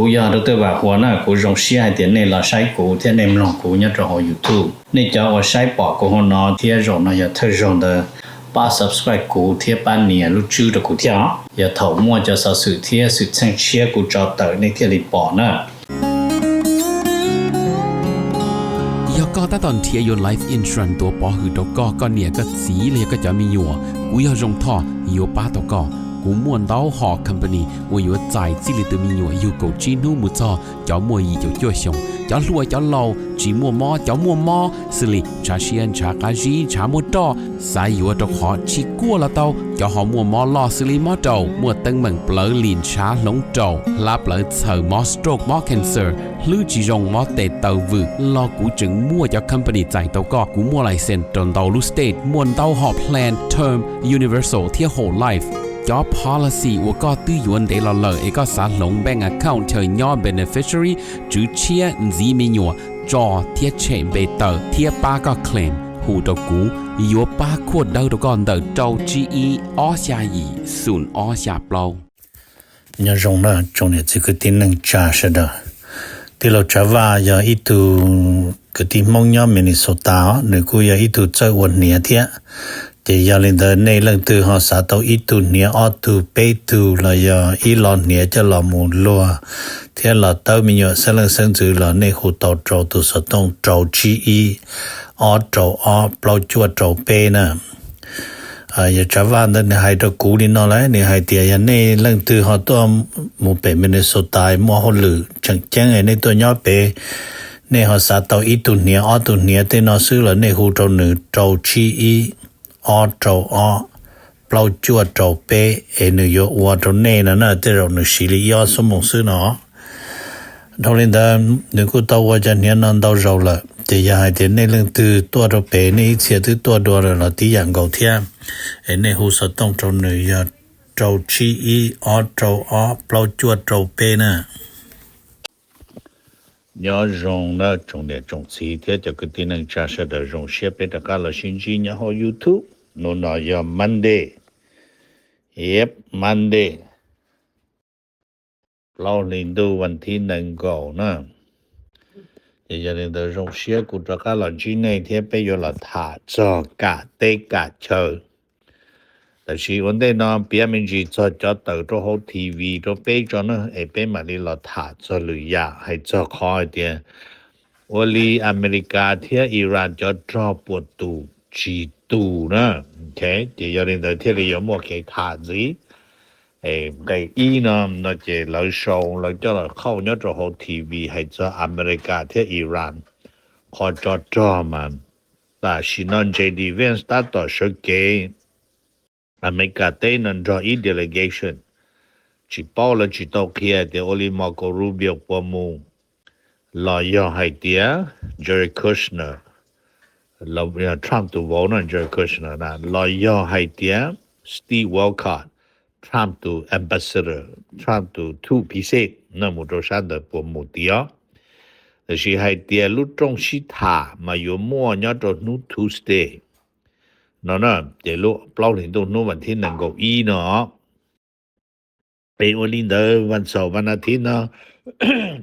Kuv yog Dr. Vam Huas na, kuv zoo siab hais tias nej los saib kuv thiab nej mloog kuv nyob rau hauv YouTube. Nej cov uas saib pom kuv hauv no thiab zaum no yog thawj zaug ntawd, pab subscribe kuv thiab pab nias lub tswb rau kuv thiab os. Yog thaum muaj cov xov xwm thiab xwm txheej tshiab kuv tso tawm nej thiaj li pom na. Yog koj tab tom nrhiav yuav life insurance tuav pov hwm rau koj, koj niam koj txiv los yog koj cov me nyuam, kuv yog Zoo Thoj yuav pab tau koj. Kuv muaj ntau hom company uas yuav txais txij li tus me nyuam yug kaum tsib hnub mus txog cov muaj yim caum cuaj xyoos, cov hluas cov laus, tsis muaj mob cov muaj mob, xws li ntshav siab ntshav qab zib ntshav muaj roj, xav yuav rau qhov tsis kuaj los tau, cov ho muaj mob loj xws li mob raum, muaj teeb meem plawv lim ntshav hloov raum, hlab plawv txhaws, mob stroke mob cancer, hlwb tsis zoo mob tes taw vwm los kuv tseem muaj cov company txais tau koj. Kuv muaj license rau ntau lub state, muaj ntau hom plan term, universal thiab whole life. Cov policy uas koj twb yuav ntev los lawm es koj xav hloov bank account chaw nyob beneficiary, tswv tshiab, ntxiv me nyuam, tso thiab tshem npe tawm thiab pab koj claim, hu rau kuv, yuav pab khuaj dawb rau koj ntawm rau tsib ib ob xya yim xoom ob xya plaub. Nyob zoo na tsoom niam txiv kwv tij neej tsa sawv daws. Tij laug Tsav Vaj yog ib tug kwv tij Hmoob nyob Minnesota os, nws kuj yog ib tug txawj ua hniav thiab. Ces yog li ntawd nej leej twg ho xav tau ib tug hniav ob tug peb tug los yog ib lo hniav coj los mus luag thiab los tawb me nyuam xeeb leej xeeb ntxwv los nej hu tau rau tus xov tooj rau tsib ib ob rau ob plaub cuaj rau peb na. Yog Tsav Vaj ntawd nws hais rau kuv li no lawm, nws hais tias yog nej leej twg ho tuaj mus pem Minnesota muaj hauj lwm tseem ceeb nej tuaj nyob pem, nej ho xav tau ib tug hniav ob tug hniav tej no xwb los nej hu rau nws rau tsib ib ob rau ob plaub cuaj rau peb es nws yuav ua rau nej no na, tej zaum nws siv li ib ob xuab moos xwb no. Dhau li ntawd nws kuj tau ua cov hniav no ntau zaus lawm, ces yog hais tias nej leej twg tuaj rau pem nej ib txhia twb tuaj dua lawm los tib yam nkaus thiab, es nej hu xov tooj rau nws yog rau tsib ib ob rau ob plaub cuaj rau peb na. Nyob zoo na tsoom niam tsoom txiv thiab cov kwv tij neej tsa sawv daws, zoo siab peb rov qab los sib ntsib nyob hauv YouTube. Hnub no yog Monday, yep, Monday, plaub hlis ntuj vas thib nees nkaum na. Ces yog li ntawd zoo siab kuv rov qab los ntsib nej thiab peb yuav los tham txog kam teb kam chaw. Tab sis ua ntej no piav me ntsis txog cov tawm rau hauv T V rau peb tso na, es peb mam li los tham txog lwm yam hais txog qhov hais tias ua li Amelikas thiab Iran cov rog puas tus tsis tus na. Ces yog li ntawd thiaj li yuav muaj kev tham ntxiv. Nqe ib no no ces lawv sau lawv coj los qhauj nyob rau hauv T V hais txog Amelikas thiab Iran qhov tso rog mas tam sim no J D Vance tab tom sawv kev. Amelikas teb no nrog ib delegation, tsis paub lawv tsis tau qhia tias ua li Marco Rubio puas mus, los yog hais tias Jared Kushner, Trump tus vauv no Jared Kushner na, los yog hais tias Steve Witkoff, Trump tus ambassador, Trump tus thub phiv xej no mus rau sab ntawd puas mus tiag. Tab sis hais tias lub rooj sib tham mas yuav muaj nyob rau hnub Tuesday no na, ces lub plaub hlis ntuj hnub vas thib nees nkaum ib no. Es ua li ntawd vas xaum vas nas thiv no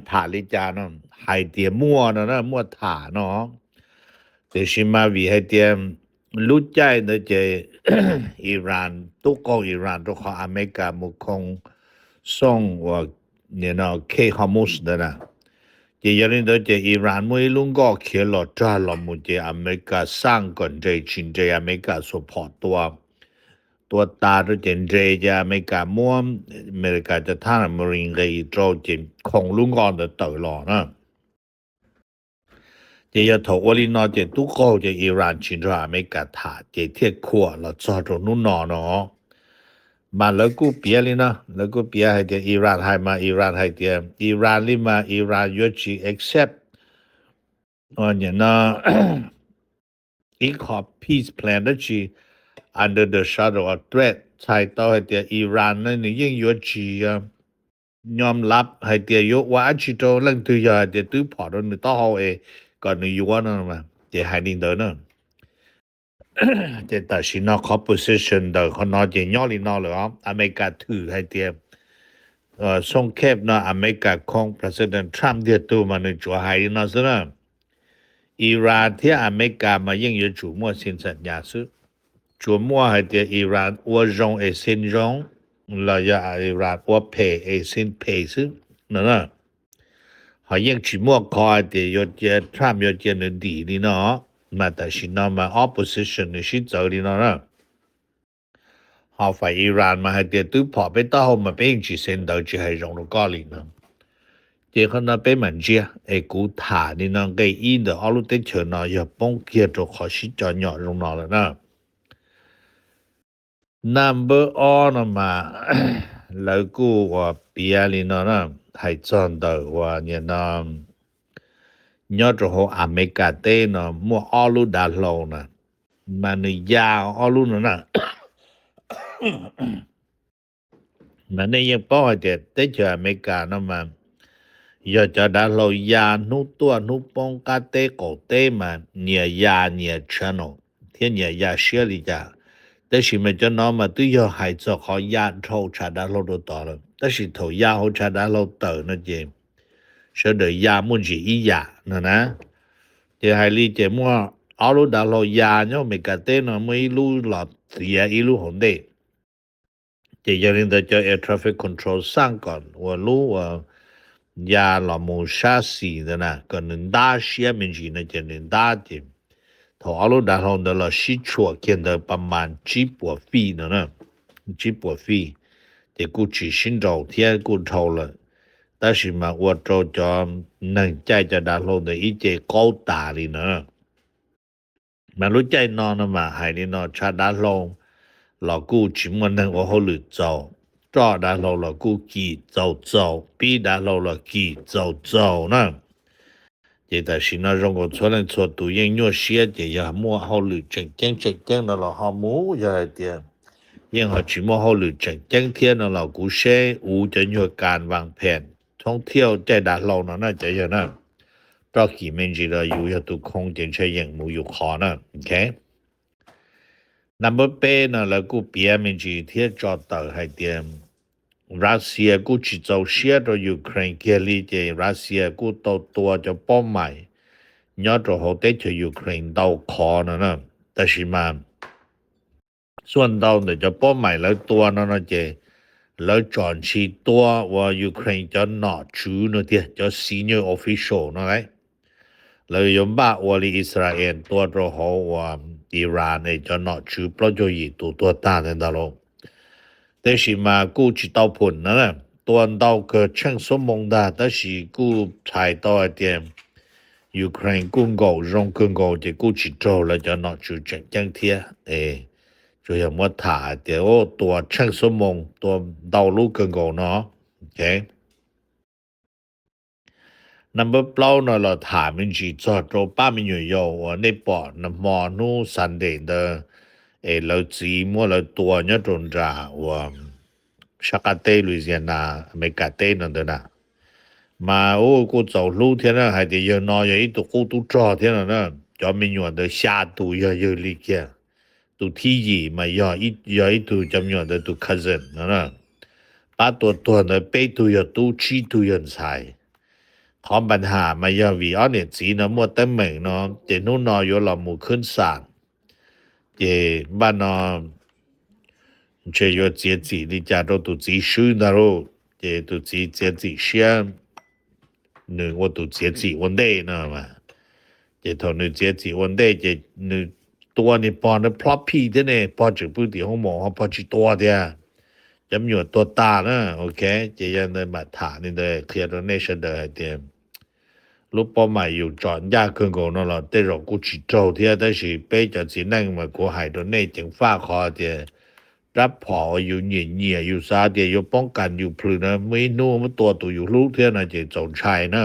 tham li cas no, hais tias muaj no na, muaj tham no. Tiam sis mas vim hais tias lub caij ntawd ces Iran tub qaug Iran rau qhov Amelikas mus khoo xooj uas Cape Hormuz ntawd na. Ces yog li ntawd ces Iran muaj ib lub nkoj khiav los rag los mus ces Amelikas xaj kom nres tsis nres Amelikas support tua, tua tas rau ces nres ces Amelikas muab, Amelikas cov thab Marine nqis rau ces khoo lub nkoj ntawd tawm los na. Ces yog thaum ua li no ces tub qaug ces Iran tsis nrog Amelikas tham ces thiaj khuam los txog rau hnub no no. Mas lawv kuj piav li no, lawv kuj piav hais tias Iran hais mas Iran hais tias Iran li mas Iran yuav tsis accept ib qho peace plan dab tsi under the shadow of threat, txhais tau hais tias Iran no nws yeej yuav tsis yog nyom lab hais tias yuav ua dab tsi rau leej twg yog hais tias twb phom rau nws taub hau es kom nws yuav no, ces hais li ntawd na. Ces tam sim no qhov position ntawm qhov no ces nyob li no lawm os. Amelikas thwm hais tias Xooj Khej no Amelikas khoo President Trump ntiag tug mas nws tsuas hais li no xwb na. Iran thiab Amelikas mas yeej yuav tsum muaj xin xam nyas xwb, tsuas muaj hais tias Iran ua zoo es xin zoo, los yog Iran ua phem es xin phem xwb no na. Ho yeej tsis muaj qhov hais tias yuav cia Trump yuav cia nws dim li no, mas tam sim no mas opposition nws sib txawv li no na. Ho fais Iran mas hais tias twb phom peb taub hau mas peb yeej tsis xeev ntawv tsis hais zoo rau koj li no. Ces qhov no peb mam ntsia, es kuv tham li no nqe ib ntawm ob lub teb chaws no yog poob kiag rau qhov sib co nyom zoo no lawm na. Number ob no mas lawv kuj ua piav li no na, hais txog ntawm uas nim no nyob rau hauv Amelikas teb no muaj ob lub dav hlau na, mas nws ya ob lub no na. Mas nej yeej paub hais tias teb chaws Amelikas no mas yog cov dav hlau ya hnub tuaj hnub poob qab teb qaum teb mas nyias ya nyias channel thiab nyias ya siab li cas. Tab sis mas cov no mas twb yog hais txog qhov ya dhau tshav dav hlau rau tod lawm, tab sis thaum ya hauv tshav dav hlau tawm no ces sawv daws ya muaj ntsis ib yam no na. Ces hais li ces muaj ob lub dav hlau ya nyob Amelikas teb no muaj ib lub los txiav ib lub hauv ntej. Ces yog li ntawd cov air traffic control xaj kom ua lub ua ya los mus sab xis ntawd na kom nws ntab siab me ntsis no ces nws ntab ces thaum ob lub dav hlau ntawd los sib tshuam kiag ntawd pas mas tsib puas fij no na, tsib puas fij, ces kuj tsis sib nraus thiab kuj dhau lawm. Tab sis mas ua rau cov neeg caij cov dav hlau ntawd ib ce qaub tas li na. Mas lub caij no no mas hais li no tshav dav hlau los kuj tsis muaj neeg ua hauj lwm txaus, roj dav hlau los kuj kim txaus txaus, pib dav hlau los kim txaus txaus na. Ces tam sim no zoo nkaus txhua leej txhua tus yeej nyuaj siab ces yog muaj hauj lwm tseem ceeb tseem ceeb no los ho mus, yog hais tias yeej ho tsis muaj hauj lwm tseem ceeb thiab no los kuv seb uv cov nyuag kas vas phem thoob thiaj caij dav hlau no na cov yawg na. Roj kim me ntsis los yus yog tus khoo ces ntshe yeem mus yus qhov na. Number peb no lawv kuj piav me ntsis thiab tso tawm hais tias Russia kuj tsis txaus siab rau Ukraine kiag li ces Russia kuj tau tua cov pob maim nyob rau hauv teb chaws Ukraine ntau qhov no na. Tab sis mas xuaj ntau ntawm cov pob maim lawv tua no no ces lawv tsom ntshis tua uas Ukraine cov nom tswv no tiag, cov senior official no lauj. Lawv yuav npaj ua li Israel tua rau hauv uas Iran es cov nom tswv plaub caug yim tus tuag tag ntawd ntag lauj. Tab sis mas kuj tsis tau phum na, tua ntau kawg tsheej xuab moos ntag, tab sis kuj txhais tau hais tias Ukraine kuj nkaum zoo kawg nkaus ces kuj tsis raug lawv cov nom tswv tseem ceeb thiab. Tsuas yog muab tham hais tias tua tsheej xuab moos, tua ntau lub kawg nkaus no. Number plaub no los tham me ntsis txog rau pab me nyuam yaus uas nej pom nag hmo hnub Sunday ntawd es lawv txiv muab lawv tua nyob rau nram uas sab qab teb Louisiana, Amelikas teb no ntawd na. Mas ub kuj txaus hlub thiab na, hais tias yawg no yog ib tug qub tub rog thiab no na. Cov me nyuam ntawd xya tus yog yawg li kiag. Tus thib yim mas yog ib tug cov me nyuam ntawd tus cousin no na. Pab tua tuag ntawd peb tug yog tub, tsib tug yog ntxhais. Qhov npa nham mas yog vim ob niam txiv no muaj teeb meem no ces hnub no yuav los mus khwb xam, ces npaj no ntshe yuav txiav txim li cas rau tus txiv swb ntag lauj. Ces tus txiv txiav txim siab, nws ua tus txiav txim ua ntej no mas. Ces thaum nws txiav txim ua ntej ces nws tua niag pog ntawd plhob phij thiab ne, pog tseem pw tim hoob moos ho pog tsis tua tiag. Cov me nyuam tuag tas na, ok. Ces yog ntawd mam tham li ntawd qhia rau nej sawv daws hais tias lub pob maim yus tsom ncaj kawg nkaus no los tej zaum kuj tsis raug thiab, tab sis peb cov txiv neej mas kuv hais rau nej ceev faj qhov tias rab phom uas yus nyiam nyiam yus xav tias yuav poob kas yus plhws na, muaj ib hnub muab tua tus yus hlub thiab no ces txaus ntshai na.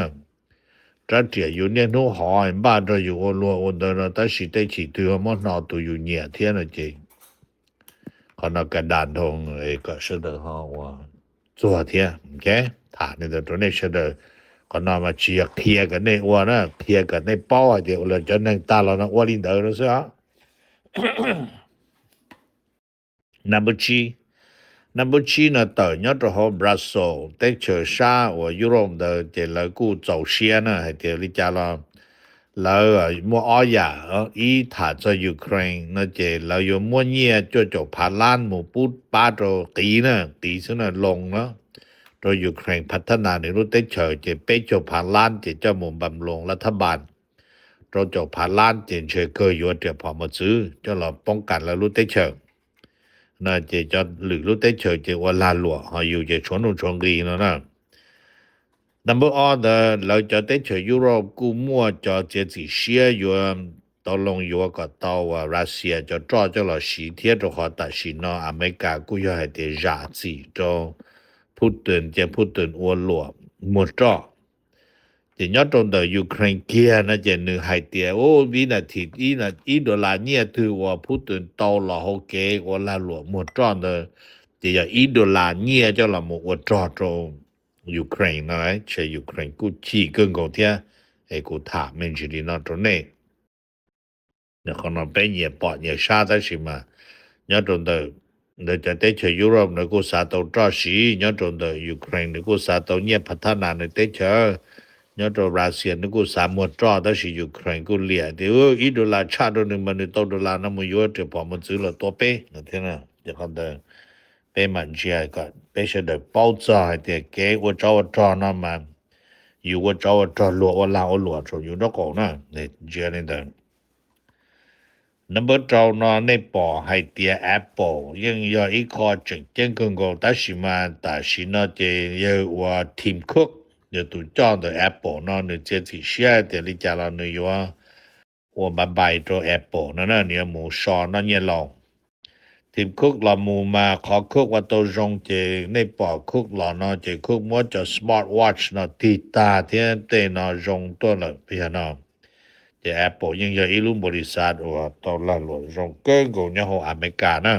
Rab riam yus niaj hnub hov npaj nrog yus ua luag ua ntawd no, tab sis tej chim twg muab hno tus yus nyiam thiab no ces qhov no ka das dhau kom sawv daws ho ua txuag thiab. Tham li ntawd rau nej sawv daws, qhov no mas tsis yog qhia kom nej ua na, qhia kom nej paub hais tias ua li cov neeg tag los no ua li ntawd no xwb os. Number tsib, Nab npawb tsib no tawm nyob rau hauv Brussels, teb chaws sab uas Europe ntawd, ces lawv kuj txaus siab na hais tias li cas los lawv muaj ob yam, ib tham txog Ukraine no ces lawv yuav muab nyiaj cuaj caum phav lab mus pub pab rau qiv na, qiv xwb na, loan na, rau Ukraine phav thab nas nws lub teb chaws ces peb caug phav lab ces coj mus npam loos lav thab npas, rau caum phav lab ces ntshe kawg yuav riam phom mos txwv coj los poob kas lawv lub teb chaws no ces cov lwm lub teb chaws ces ua lag luam, ho yus ces tshuav nuj tshuav nqis no na. Nab npawb ob ntawd lawv cov teb chaws Europe kuj muaj cov txiav txim siab yuav tau loan yuav kom tau Russia cov roj coj los siv thiab, rau qhov tam sim no Amelikas kuj yog hais tias zam txim rau Putin, cia Putin ua luam muag roj. Ces nyob rau ntawm Ukraine kiag no ces nws hais tias, u, vib nas this ib dollar nyiaj twg uas Putin tau los hauv kev ua lag luam muag roj ntawd, ces yog ib dollar nyiaj coj los mus ua rog rau Ukraine no, ces Ukraine kuj chim kawg nkaus thiab. Es kuv tham me ntsis li no rau nej. Qhov no peb nyias pom nyias saib tab sis mas nyob rau ntawm ntawd cov teb chaws Europe nws kuj xav tau roj siv, nyob rau ntawm Ukraine nws kuj xav tau nyiaj phav thab nas nws teb chaws, nyob rau Russia nws kuj xav muag roj tab sis Ukraine kuj liam tias ib dollar tshaj rau nws mas nws tau dollar no mus yuav riam phom mos txwv los tua peb no thiab. Ces qhov ntawd peb mam ntsia kom peb sawv daws paub txog hais tias kev ua tsov ua rog no mas yus ua tsov ua rog luag ua lag ua luam saum yus nraub qaum na. Ntsia li ntawd. Nab npawb rau no nej pom hais tias Apple yeej yog ib qho tseem ceeb kawg nkaus tab sis mas tam sim no ces yawg uas Tim Cook, yog tus coj ntawm Apple no nws txiav txim siab tias li cas los nws yuav ua npab npais rau Apple no na, nws yuav mus so noj nyiaj laus. Tim Cook los mus mas qhov Cook ua tau zoo ces nej pom Cook los no ces Cook muab cov smart watch no tig tag thiab tej no zoo tuaj lawm yog no. Ces Apple yeej yog ib lub npaum li xav uas tau lag luam zoo kawg nkaus nyob hauv Amelikas na.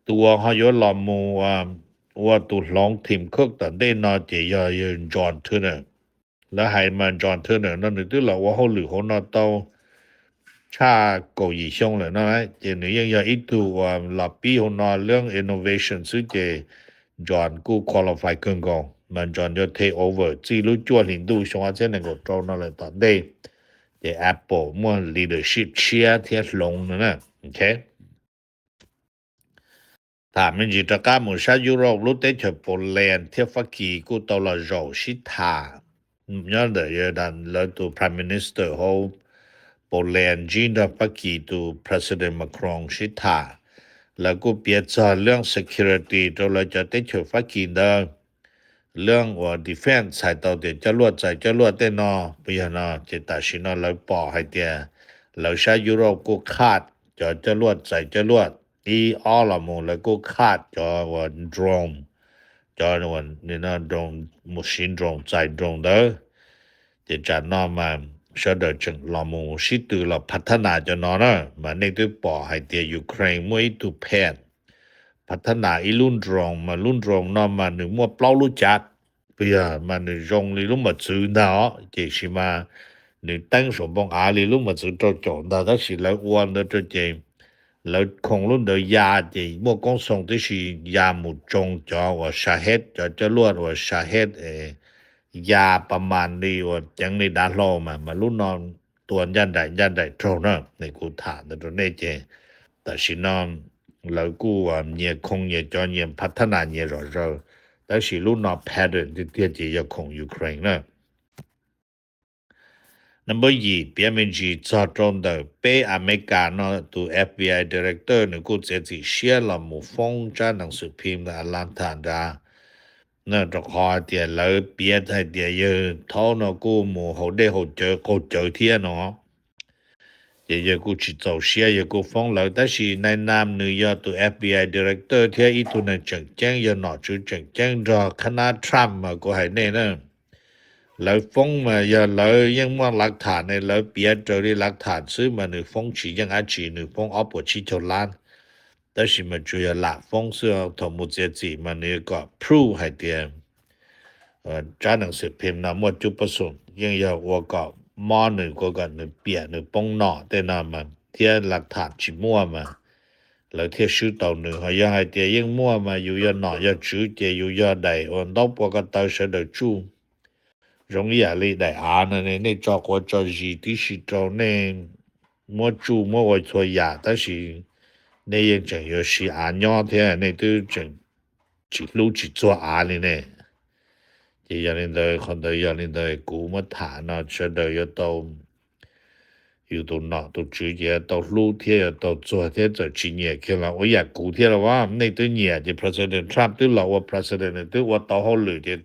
Tus uas ho yuav los mus ua tus hloov Tim Cook tom ntej no ces yog yawg John Turner. Lawv hais mas John Turner no nws twb los ua hauj lwm hauv no tau tshaj kaum yim xyoo lawm no, ces nws yeej yog ib tug uas los pib hauv no lub innovation xwb ces John kuj qualify kawg nkaus mas John yuav take over txij lub cuaj hlis ntuj xyoo ob txhiab nees nkaum rau no lawm tom ntej. Ces Apple muaj leadership tshiab thiab hloov no na. Tham me ntsis rov qab mus sab Europe, lub teb chaws Poland thiab Fab Kis kuj tau los zaum sib tham nyob ntawm lawv tus Prime Minister hauv Poland ntsib nrog Fab Kis tus President Macron sib tham. Lawv kuj piav txog lub security rau lawv cov teb chaws Fab Kis ntawd, lub uas defense txhais tau tias coj luaj txais coj luaj tej no. Puas yog no ces tam sim no lawv pom hais tias lawv sab Europe kuj cut cov coj luaj txais coj luaj. Ib ob los mus lawv kuj cut cov uas drone, cov uas mus siv drone txais drone ntawd. Ces tsam no mas sawv daws tseem los mus sib tw los phav thab nas cov no na, mas nej twb pom hais tias Ukraine muaj ib tug phees phav thab nas ib lub drone, mas lub drone no mas nws muaj plaub lub cav, puas yog, mas nws zoo li lub mos txwv ntag os, tiam sis mas nws teeb saum npoo av li lub mos txwv rau caum ntag, tab sis lawv ua ntawd rau ces lawv khoom lub ntawd ya ces muaj koob xoom tib si ya mus tsoo cov uas Shahed, cov coj luaj uas Shahed ya pa mas li uas ceev li dav hlau mas, mas lub no tua ncaj nraim ncaj nraim raug na. Kuv tham ntawd rau nej ces tam sim no lawv kuj nyias khoom nyias cov nyias phav thab nas nyias zom zaws, tab sis lub no pattern tiag tiag ces yog khoom Ukraine na. Number yim, piav me ntsis txog rau ntawm peb Amelikas no tus FBI director nws kuj txiav txim siab los mus foob tsab nees xwm phim ntawm Atlanta nrad, rau qhov hais tias lawv piav hais tias yawg thaub no kuj mus haus dej haus cawv qaug cawv thiab no. Ces yawg kuj tsis txaus siab, yawg kuj foob lawv, tab sis nai nam nws yog tus FBI director thiab ib tug neeg tseem ceeb, yog nom tswv tseem ceeb nrog qhab nab Trump mas kuv hais nej na. Lawv foob mas yog lawv yeej muaj lav tham ne, lawv piav raws li lav tham xwb mas nws foob tsis yeej dab tsi, nws foob ob puas tsib caug lab. Tab sis mas tsuas yog lam foob xwb, thaum mus txiav txim mas nws kom proof hais tias tsab nees xwm phim no muaj cub pab xoom, yeej yog ua kom mob nws, ua kom nws piam nws poob nom tej no mas, thiab lav tham tsis muaj mas lawv thiaj swb tau nws. Ho yog hais tias yeej muaj mas yus yog nom yog tswv ces yus yog daim uas ntaub pua ko taw sawv daws tsuj. Zoo ib yam li daim av no ne, nej tso quav tso zis tib si rau nej muab tsuj muab ua txhua yam, tab sis nej yeej tseem yuav siv av nyob thiab, nej twb tseem tsis hlub tsis txuag av li ne. Ces yog li ntawd, qhov ntawd yog li ntawd kuv muab tham no sawv daws yuav tau, yus tus nom tus tswv ces yuav tau hlub thiab yuav tau txuag thiab, txawm tsis nyiam kiag los ua yam kuv thiab los as. Nej twb nyiam ces President Trump twb los ua president, nws twb ua tau hauj lwm ces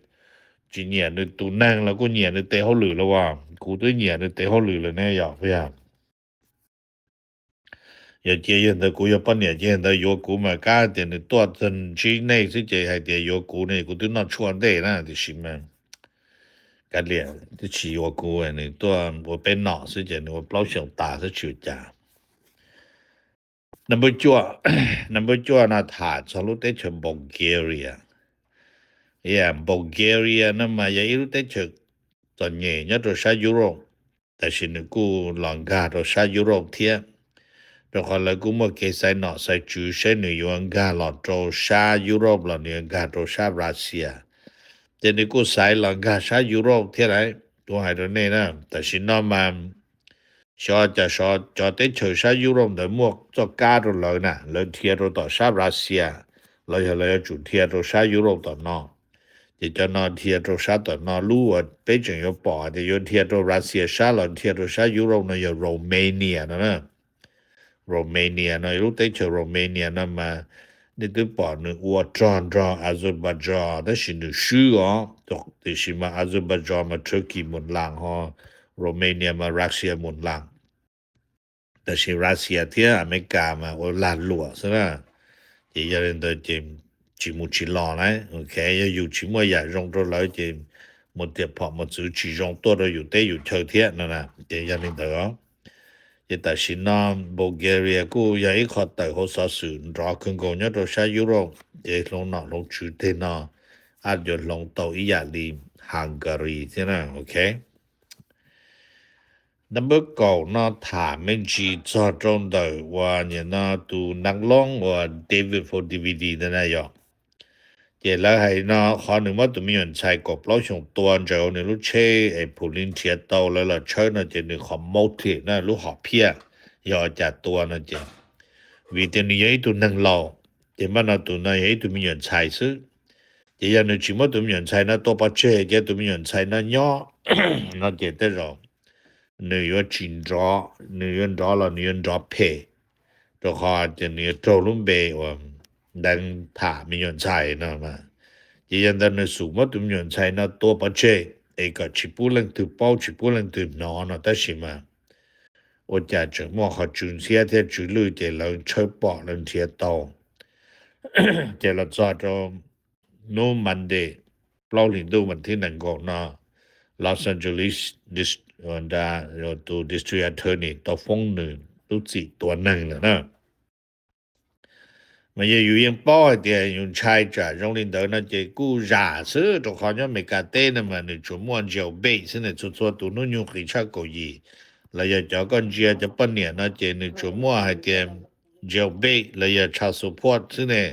tsis nyiam nws tus neeg los kuj nyiam nws tes hauj lwm los as. Kuv twb nyiam nws tes hauj lwm lawm ne, yog puas yog? Yog cia yog ntawd kuv yog poj niam ces ntawd yuav kuv mas kab tias nws tuaj ntsib nej xwb ces hais tias yuav kuv ne, kuv twb noj tshuaj ntej na, tiam sis mas kav liam, twb tsis yuav kuv, nws tuaj ua peb nom xwb ces nws ua plaub xyoos tas xwb tsis ua cas. Number cuaj, number cuaj no tham txog lub teb chaws Bulgaria. Bulgaria no mas yog ib lub teb chaws txom nyem nyob rau sab Europe, tab sis nws kuj los nkag rau sab Europe thiab, rau qhov lawv kuj muaj kev xaiv nom xaiv tswv seb nws yuav nkag los rau sab Europe los nws yuav nkag rau sab Russia. Ces nws kuj xaiv los nkag sab Europe thiab lauj. Kuv hais rau nej na, tam sim no mas xyov cas cov teb chaws sab Europe ntawd muaj txoj kab rau lawv na, lawv dhia rau tom sab Russia los yog lawv yuav tsum dhia rau sab Europe tom no. Ces cov no dhia rau sab tom no, lub uas peb tseem yuav pom tias yuav dhia rau Russia sab los dhia rau sab Europe no yog Romania no na. Romania no, lub teb chaws Romania no mas nej twb pom nws ua rog nrog Azerbaijan tab sis nws swb os. Tiam sis mas Azerbaijan mas Turkey mus las ho Romania mas Russia mus las. Tab sis Russia thiab Amelikas mas ua lag luam xwb na. Ces yog li ntawd ces tsis mus tsis los na. Ok, yog yus tsis muaj yam zoo rau lawv ces mus tiam phom mus txwv tsis zoo tuaj rau yus teb yus chaw thiab no na. Ces yog li ntawd os. Ces tam sim no Bulgaria kuj yog ib qho tawm hauv xov xwm nrov kawg nkaus nyob rau sab Europe, ces hloov nom hloov tswv teg no ab yuav hloov tau ib yam li Hungary thiab na. Ok, number kaum no tham me ntsis txog rau ntawm uas nim no tus neeg loob uas David Fo D V D ntawd na yog. Ces lawv hais no qhov nws muab tus me nyuam ntxhais kaum plaub xyoos tua ntsaws hauv nws lub tsheb es police nrhiav tau lawv los tshawb no ces nws qhov motive na, lub hom phiaj yog cas tua no ces vim tias nws yog ib tug neeg laus, ces npaj no tus no yog ib tug me nyuam ntxhais xwb. Ces yog nws tsis muab tus me nyuam ntxhais no tua pov tseg ces tus me nyuam ntxhais no nyob no ces tej zaum nws yuav tsis nrov, nws yuav nrov los nws yuav nrov phem, rau qhov tias nws yuav raug lub npe uas deev tham me nyuam ntxhais no mas. Ces yog ntawd nws xub muab tus me nyuam ntxhais no tua pov tseg es kom tsis pub leej twg paub tsis pub leej twg hnov no tab sis mas ua cas tseem muaj qhov tsw ntxhiab thiab tsw lwj ces lawv tshawb pom lawv nrhiav tau. Ces los txog rau hnub Monday plaub hlis ntuj vas thib nees nkaum no, Los Angeles tus district attorney tau foob nws lub txim tua neeg lawm na. Mas yog yus yeej paub hais tias yus ntshai tsam zoo li ntawd no ces kuj zam xwb, rau qhov nyob Amelikas teb no mas nws tsuas muaj jail bail xwb ne, txhua txhua tus hnub nyoog qis tshaj kaum yim los yog cov koj ntsia cov poj niam no ces nws tsuas muaj hais tias jail bail los yog child support xwb ne.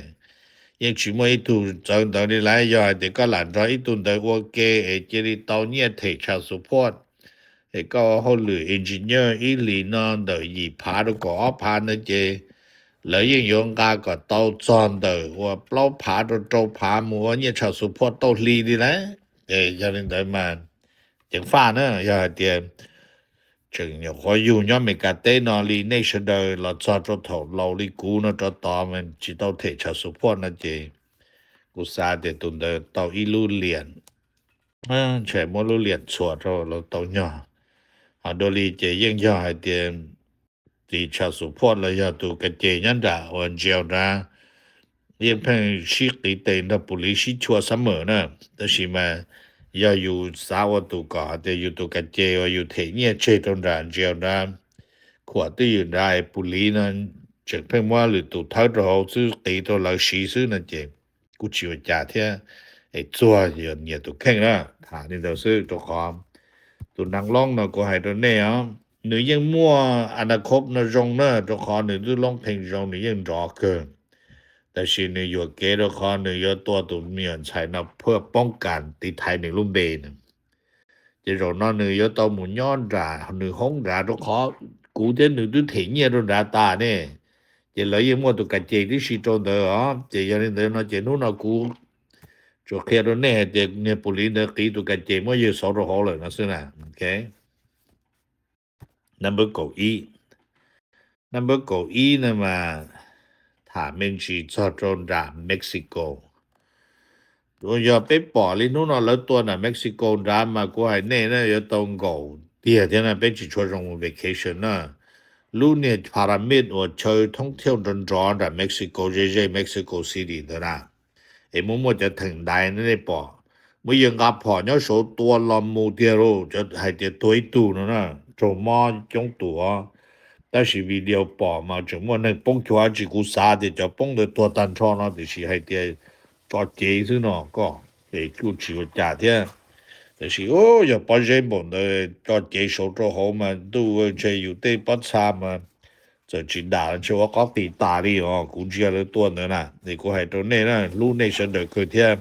Yeej tsis muaj ib tug txawv ntawd li lawm. Yog hais tias koj lam nrog ib tug ntawd ua ke es cia li tau nyiaj them child support, es koj ua hauj lwm engineer ib hlis no ntawm yim phav rau kaum ob phav ntawd ces lawv yeej yuav nqa kom tau txog ntawm uas plaub phav rau rau phav mus ua nyiaj child support tauj hli li lawm. Es yog li ntawd mas ceev faj na, yog hais tias tseem nyuam qhuav yug nyob Amelikas teb no li nej sawv daws los txog rau thaum laus li kuv no rov tod mas tsis tau them child support no ces kuv xav tias tus ntawd tau ib lub liam, ntshai muab lub liam txhuam rau los tau nyog. Ho dua li ces yeej yog hais tias tus child support los yog tus ka ce nyob nram uas jail nrad yeej pheej sib qiv tes nrog police sib chua summer na. Tab sis mas yog yus xav ua tus kom hais tias yus tus ka ce uas yus them nyiaj tseg rau nram jail nrad, khuam twj ywm nrad es police no tseem pheej muab lwm tus thawb rau hauv xwb qiv rau lawv siv xwb no ces kuj tsis ua cas thiab. Es txuag yog nyias tus kheej na, tham li ntawd xwb rau qhov tus neeg loob no kuv hais rau nej os, nws yeej muaj a na khoj no zoo na, rau qhov nws twb loob pheej zoo, nws yeej nrov kawg. Tab sis nws yuam kev rau qhov nws yuav tua tus me nyuam ntxhais no phuaj poob kas tiv thaiv nws lub npe na. Ces zaum no nws yuav tau mus nyob nram nws hoob nrad, rau qhov kuv thiab nws twb them nyiaj rau nrad tas ne. Ces lawv yeej muaj tus kas ces tib si rau ntawd os. Ces yog li ntawd no ces hnub no kuv tsuas qhia rau nej hais tias niag pus liv ntawd qiv tus kas ces muab yawg xauv rau hauv lawm no xwb na. Number kaum ib, number kaum ib no mas tham me ntsis txog rau nram Mexico. Uas yog peb pom li hnub no lawv tua nram Mexico nrad mas kuv hais nej na yuav tau nkaum tiag thiab na, peb tsis tshua zoo mus vacation na. Lub niag pyramid uas chaw thoob thiauj nrov nrov nram Mexico, ze ze Mexico City ntawd na, es muaj muaj cov theem ntaiv nej pom, muaj yawg nqa phom nyob saud tua los mus tiag lauj, hais tias tuag ib tug no na, raug mob coob tus os. Tab sis video pom mas tseem muaj neeg poob cuag dab tsi, kuv xav tias cov poob ntawd tuag tag nrho no, tiam sis hais tias tso cev xwb no koj, es kuj tsis ua cas thiab. Tab sis yog pob zeb npaum ntawd tso cev saud rau hauv mas ntuj, ntshe yus tej pob txha mas txawm tsis dam ntshe ua qoob qis tas li os, kuv ntsia lawv tua ntawd na. Es kuv hais rau nej na, hlub nej sawv daws kawg thiab.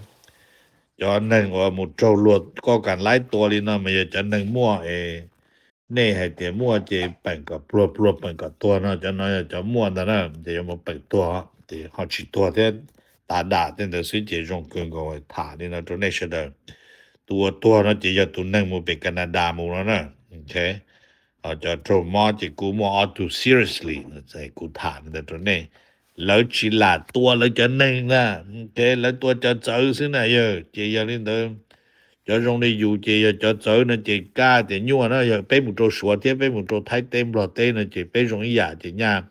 Cov neeg uas mus raug luag koj kam laib tua li no mas yog cov neeg muaj es nej hais tias muaj ces peem kom pluag pluag peem kom tuag no, cov no yog cov muaj ntag na, ces yuav mus peem tuag, ces ho tsis tuag thiab, tav dam tej ntawd xwb ces zoo kawg nkaus. Tham li no rau nej sawv daws. Tus uas tuag no ces yog tus neeg mus pem Canada mus no na. Cov raug mob ces kuj muaj ob tug seriously, kuv tham li ntawd rau nej. Lawv tsis lam tua lawv cov neeg na, lawv tua cov txawv xwb na yawg. Ces yog li ntawd, cov zoo li yus ces yog cov txawv no ces kaj tias nyuaj na, yog peb mus rau Suav thiab peb mus rau Thaib teb Nplog teb no ces peb zoo ib yam ces nyaj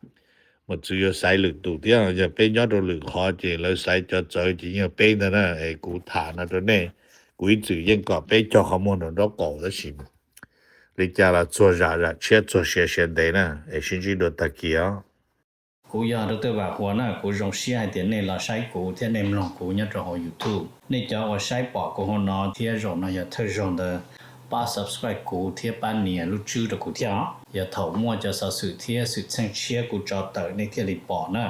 mus txwv yuav xaiv lwm tus thiab. Yog peb nyob rau lwm qhov ces lawv xaiv cov txawv ces yeej yog peb ntag na. Es kuv tham no rau nej, kuv ib txwm yeej kom peb cog qhov muag nraum nraub qaum tab sis li cas los txuag zam zam tshiab, txuag sia sia ntev na. Es sib ntsib dua tag kis os. Kuv yog Doctor Vam Huas na, kuv zoo siab hais tias nej los saib kuv thiab nej mloog kuv nyob rau hauv YouTube. Nej cov uas saib pom kuv hauv no thiab zaum no yog thawj zaug ntawd, pab subscribe kuv thiab pab nias lub tswb rau kuv thiab os. Yog thaum muaj cov xov xwm thiab xwm txheej tshiab kuv tso tawm nej thiaj li pom na.